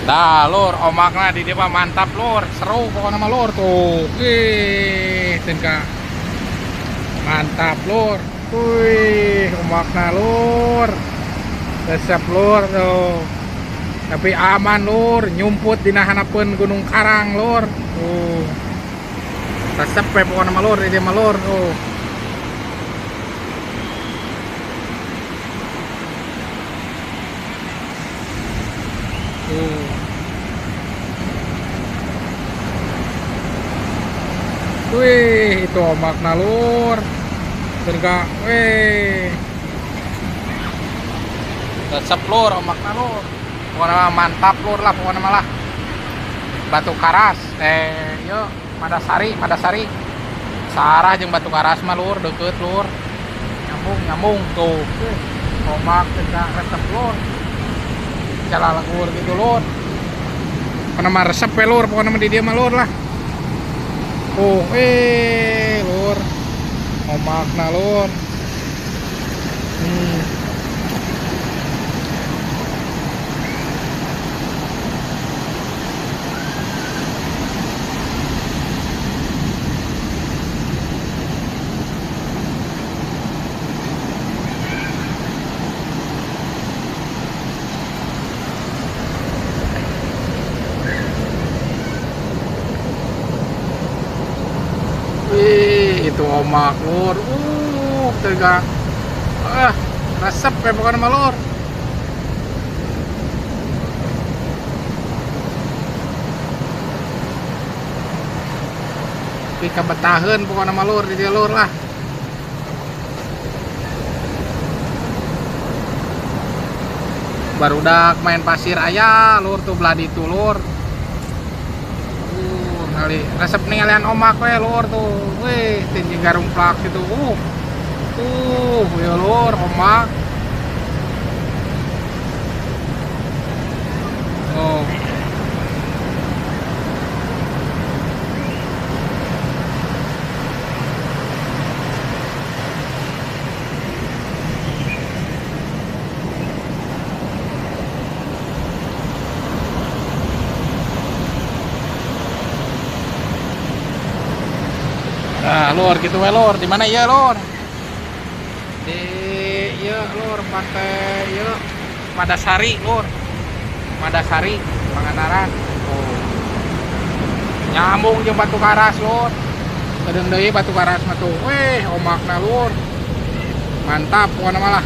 Nah lur, omakna di dieu mah mantap lur, seru pokoknya mah lur tuh. Wih, tingkah mantap lur. Wih, omakna lur. Resep lur tuh. Tapi aman lur, nyumput dina hanapeun Gunung Karang lur. Tuh. Resep we pokoknya mah lur di dieu mah lur tuh. Tuh. Wih, itu omakna lur. Terga, wih. Resep lur omakna lur. Pokoknya mantap lur lah pokoknya malah. Batu Karas, yuk Madasari, Madasari. Sarah jeung Batu Karas mah lur, deket lur. Nyambung, nyambung tuh. Wih, omak terga resep lur. Cara legur gitu lur. Pokoknya mah resep we lur, pokoknya mah di dieu mah lur lah. Oh, lur. Omakna lur. Wih, itu omak lur. Tega. Resep ya pokoknya mah lur. Tapi kabetaheun pokoknya mah lur di dieu lur lah. Barudak main pasir aya lur tuh belah ditu lur. Kali resep ningalian omak we lur tuh. Wih, tinggi garumplak gitu. Tuh, ya lur, omak. Oh. Nah, lur gitu we lur. Di mana ya lur? Di ieu lur pantai ieu Madasari lur. Madasari Pangandaran. Oh. Nyambung jeung Batu Karas lur. Kedeung deui Batu Karas mah tuh. Wih, omakna lur. Mantap pokona malah.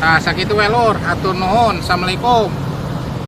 Nah, sakitu we lur. Hatur nuhun. Assalamualaikum.